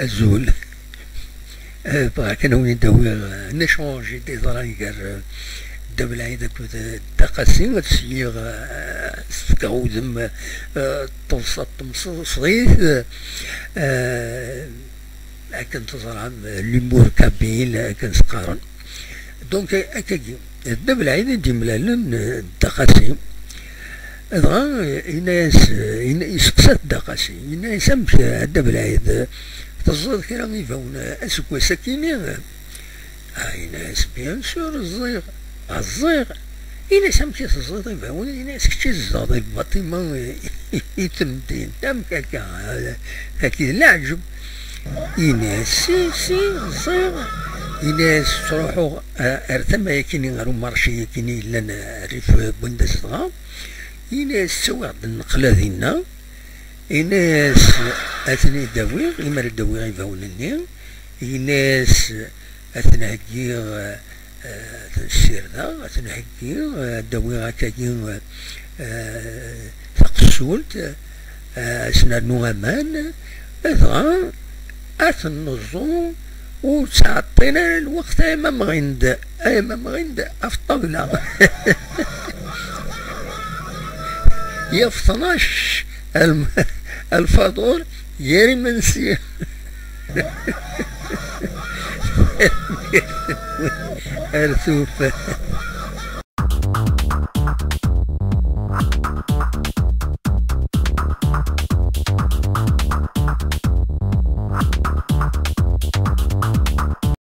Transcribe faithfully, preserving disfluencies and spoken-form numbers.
Azul. Eh, bɣiɣ kan ad wen-id-awiɣ, eh, un échange i d-yeḍran gar, eh, Dda Belɛid akked, eh, Dda Qasi. Ad sliɣ, eh, s-fkeɣ udem, eh, teḍsa n temseḍsit, eh, akken teẓram, eh, l'humour kabyle, akken s-qqaren. Donc, eh, akkagi, Dda Belɛid i d-yemlalen, eh, Dda Qasi. Dɣa, eh, yenna-yas, eh, yenna-, yesteqsa-t Dda Qasi, yenna-yas: "Amek, eh, a Dda Belɛid, eh, teẓẓiḍ kra ibawen, eh, aseggas-akini?" Ah, yenna-yas: "Bien sûr, ẓẓiɣ, ah, ẓẓiɣ." Yenna-yas: "Amek i teẓẓiḍ ibawen?" Yenna-yas: "Kečč i tzedɣeḍ di lbaṭima, eh, i temdint, amek akka?" Eh, taki d leɛǧeb. Yenna-yas: "Si, si, ẓẓiɣ." Yenna-yas: "Ttruḥuɣ, eh, ar tama-yakini, ar umarci-yakini yellan, eh, rrif, eh, n wanda zedɣeɣ." Yenna-yas: "Ttawiɣ-d nneqla dinna." Yenna-yas: "Ad ten-id-awiɣ, imi ara d-awiɣ ibawen-nni." Yenna-yas: "Ad ten-heggiɣ, eh, ad ten-ssirdeɣ, ad ten-heggiɣ, eh, ad d-awiɣ akkagi, eh, taqessult, eh, ad sen-rnu aman, dɣa ad ten-neẓẓu, ur ttɛeṭṭil ara lweqt, ay amamɣi-d, ay amamɣi-d ɣef ṭṭabla." Yaf tnac, al-, lfaḍur gar imensi. Ar tufat.